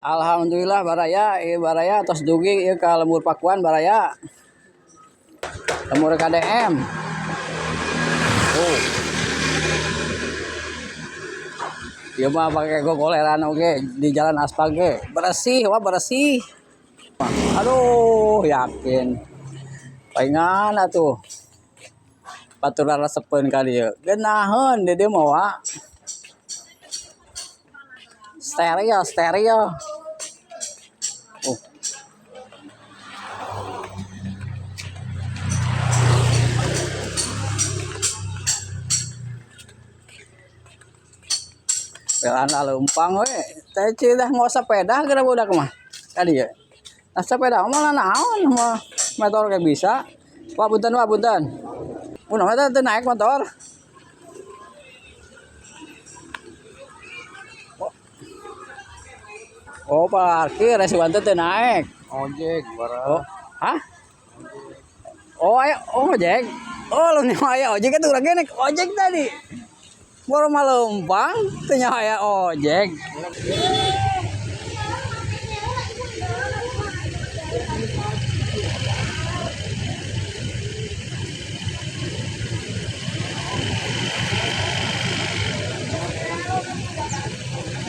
Alhamdulillah baraya, ieu baraya tos dugi ieu ka Lembur Pakuan baraya. Lembur KDM. Oh. Ieu mah pakai gogoleran oge di jalan aspal ge. Bersih, wah bersih. Aduh, yakin. Palingan atuh. Batur resepeun ka dieu. Geunaheun di dieu mah wa. Stereo, stereo. Oh. Belanda leumpang we. Teh dah mau sepeda geura budak mah. Ka dieu. Nah sepeda mah naon mah motor kayak bisa. Wah punten wah punten. Mun mah teh naik motor. Oh parkir, si teh naik. Ojek, bara. Oh, hah? Oh, ayo, oh ojek. Oh, lu nyawa aya ojek itu urang naik ojek tadi. Baru mah leumpang, teu nyawa aya ojek.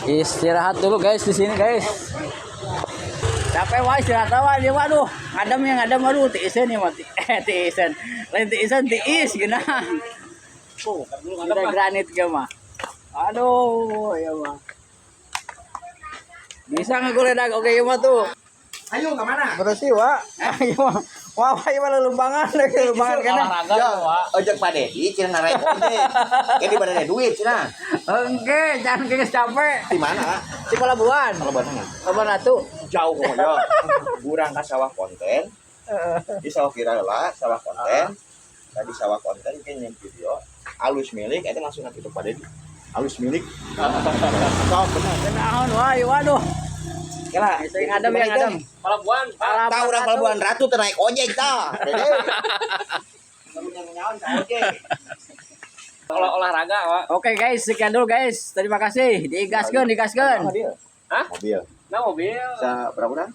Istirahat dulu guys di sini guys. Capek wah istirahat wah dia waduh ngadem ya ngadem aduh tiisen ya mati tiisen lain tiisen tiis gina. Udah granit ge mah. Aduh ya mah. Bisa ngegoledag oke ya mah tuh. Ayo ke mana? Bersih wah. Ayo mah. Wah wah ieu mah lelumbangan lelumbangan kana. Ya, ojek Pak Dedi cenah ngarek ojek. Jadi pada duit cenah. Oke, jangan geus capek. Di mana? Di pelabuhan. Pelabuhan mana? Pelabuhan Ratu. Jauh kok ya. Urang ka sawah konten. Di sawah viral lah, sawah konten. Tadi sawah konten kan yang video alus milik eta langsung ke Pak Dedi. Alus milik. Sok bener. Naon wah waduh. Kela, Sing ngadem ya ngadem. Pelabuhan, Pak. Tahu urang Pelabuhan Ratu teu naik ojek tah. Dede. Kalau olahraga, Pak. Oke guys, sekian dulu guys. Terima kasih. Digaskeun, digaskeun. Mobil. Hah? Mobil. Nah, mobil. Bisa berapa orang?